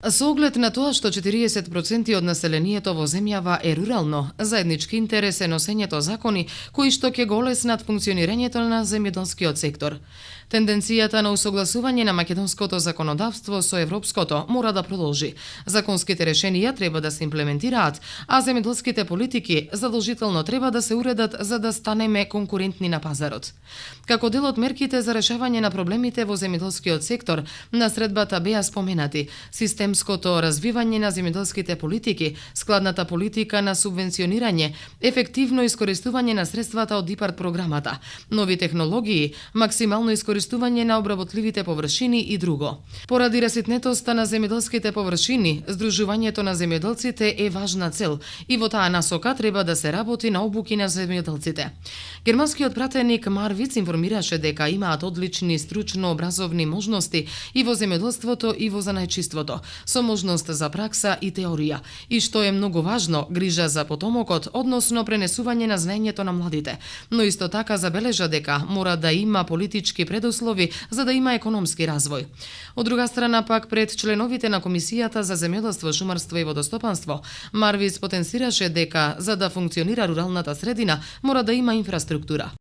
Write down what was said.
Со оглед на тоа што 40% од населението во земјава е рурално, заеднички интерес е носењето закони кои што ќе го олеснат функционирањето на земјоделскиот сектор. Тенденцијата на усогласување на македонското законодавство со европското мора да продолжи. Законските решенија треба да се имплементираат, а земјоделските политики задолжително треба да се уредат за да станеме конкурентни на пазарот. Како дел од мерките за решавање на проблемите во земјоделскиот сектор, на средбата беа споменати системското развивање на земјоделските политики, складната политика на субвенционирање, ефективно искористување на средствата од ИПАРД програмата, нови технологии, максимално искористување на обработливите површини и друго. Поради раситнетоста на земјоделските површини, здружувањето на земјоделците е важна цел и во таа насока треба да се работи на обуки на земјоделците. Германскиот пратеник Марвиц информираше дека имаат одлични стручно образовни можности и во земјоделството и во занајчиството, со можност за пракса и теорија, и што е многу важно, грижа за потомокот, односно пренесување на знаењето на младите. Но исто така забележа дека мора да има политички предуслови за да има економски развој. Од друга страна пак пред членовите на Комисијата за земјоделство, шумарство и водостопанство, Марвиц потенцираше дека за да функционира руралната средина мора да има инфраструктура.